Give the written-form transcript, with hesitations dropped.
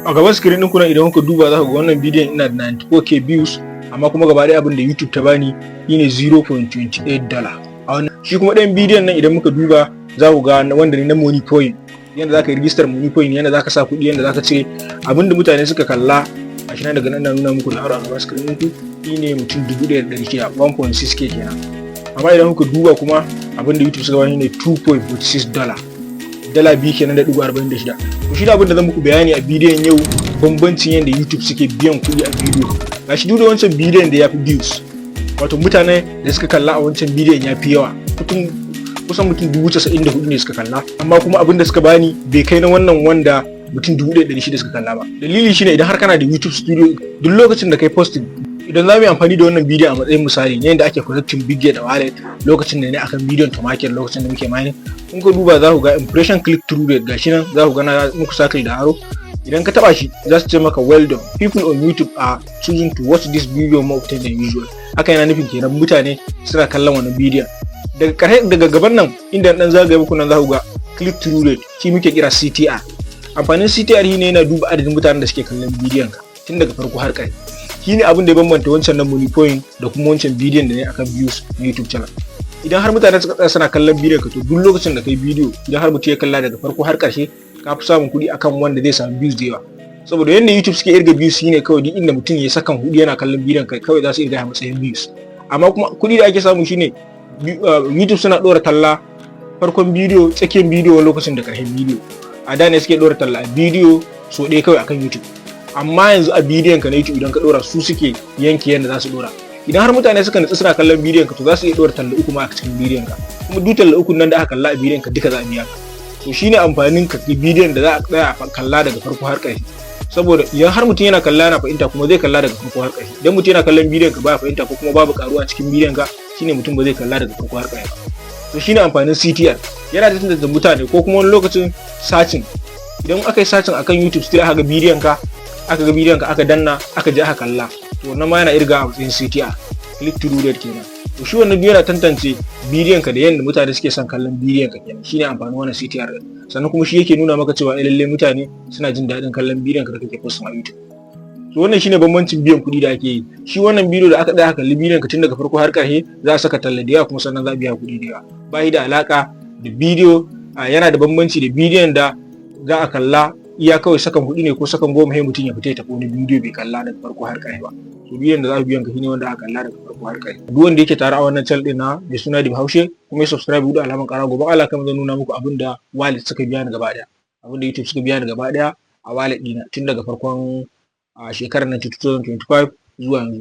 A gaban screen ɗinku nan, idan kuka duba, za ku ga wannan bidiyon ina da 94K views, amma kuma gaba ɗaya abin da YouTube ta bani shine $0.28 a wannan. Shi kuma ɗayan bidiyon nan, idan muka duba, za ku ga wanda ne na Moniepoint, yanda za ka yi rijistar Moniepoint, yanda za ka sa kuɗi, yanda za ka cire. Abin da mutane suka kalla a shi nan, daga nan na nuna muku da har a gaban screen ɗinku, shine mutum 1,600, 1.6K kenan. Amma idan kuka duba kuma, abin da YouTube suka bani ne $2.46, 2 kenan da 46. To, shi da abin da zan muku bayani a bidiyon yau, bambancin yadda YouTube suke biyan kuɗi a bidiyo. Gashi duk da wancan bidiyon da ya fi views, wato mutane da suka kalla a wancan bidiyon ya fi yawa, mutum kusan mutum 94,000 ne suka kalla, amma kuma abin da suka bani bai kai na wannan wanda mutum 1,600 suka kalla ba. Dalili shine, idan har kana da YouTube Studio, duk lokacin da kai posting, idan za mu yi amfani da wannan bidiyon a matsayin misali ne, yadda ake connecting Bitget da wallet, lokacin da ne akan bidiyon Tomarket, lokacin da muke mining, in ka duba za ku ga impression click through rate. Gashi nan, za ku ga na muku circle da arrow. Idan ka taba shi, za su ce maka, "Well done, people on YouTube are choosing to watch this video more often than usual." Haka yana nufin kenan mutane suna kallon wannan bidiyon. Daga karshe, daga gaban nan inda dan zagaye muku nan, za ku ga click through rate, shi muke kira CTR. Amfanin CTR shine yana duba adadin mutanen da suke kallon bidiyon ka tun daga farko har ƙarshe. Shine abin da ya bambanta wancan na Moniepoint da kuma wancan bidiyon da ne akan views na YouTube channel. Idan har mutane suka tsaya suna kallon bidiyon ka, to duk lokacin da kai bidiyo, idan har mutum ya kalla daga farko har ƙarshe, ka fi samun kuɗi akan wanda zai samu views da yawa. Saboda yadda YouTube suke irga views shine kawai duk inda mutum ya sakan 4 yana kallon bidiyon kai, kawai za su irga a matsayin views. Amma kuma kuɗi da ake samu shine YouTube suna ɗora talla farkon bidiyo, tsakiyar bidiyo, lokacin da ƙarshen bidiyo. A da ne suke ɗora talla a bidiyo so ɗaya kawai akan YouTube, amma yanzu a bidiyon ka na YouTube, idan ka ɗora, su suke yanke yadda za su ɗora. Idan har mutane suka nutsu suna kallon bidiyon ka, to za su iya ɗora talla uku ma a cikin bidiyon ka, kuma duk talla uku nan da aka kalla a bidiyon ka duka za a biya ka. To, shine amfanin ka bidiyon da za a tsaya a kalla daga farko har ƙarshe, saboda idan har mutum yana kalla, yana fahimta, kuma zai kalla daga farko har ƙarshe. Idan mutum yana kallon bidiyon ka baya fahimta, ko kuma babu karuwa cikin bidiyon ka, shine mutum ba zai kalla daga farko har ƙarshe ba. To, shine amfanin CTR, yana tantance mutane. Ko kuma wani lokacin searching, idan aka yi searching akan YouTube, still aka ga bidiyon ka, aka danna, aka je aka kalla, to wannan ma yana irga a matsayin CTR, click through rate kenan. To, shi wannan yana tantance bidiyon ka da yadda mutane suke son kallon bidiyon ka kenan. Shine amfanin wannan CTR din. Sannan kuma shi yake nuna maka cewa lalle mutane suna jin daɗin kallon bidiyon ka da kake posting a YouTube. To, wannan shine bambancin biyan kuɗi da ake yi. Shi wannan bidiyo da aka tsaya kalli bidiyon ka tun daga farko har ƙarshe, za a saka talla da yawa, kuma sannan za a biya kuɗi da yawa. Ba da alaka da bidiyo, yana da bambanci da bidiyon da za a kalla iya kawai sakan 4 ne ko sakan 10, sai mutum ya fita ya tafi wani bidiyo, bai kalla daga farko har ƙarshe ba. To, bidiyon da za a biyan ka shine wanda aka kalla daga farko har ƙarshe. Duk wanda yake tare a wannan channel din na mai suna Di Bahaushe kuma ya subscribe da alaman ƙara, gobe Allah kan zan nuna muku abin da wallet suka biya ni gaba ɗaya, abin da YouTube suka biya ni gaba ɗaya a wallet ɗina tun daga farkon a shekarar nan 2025 zuwa yanzu.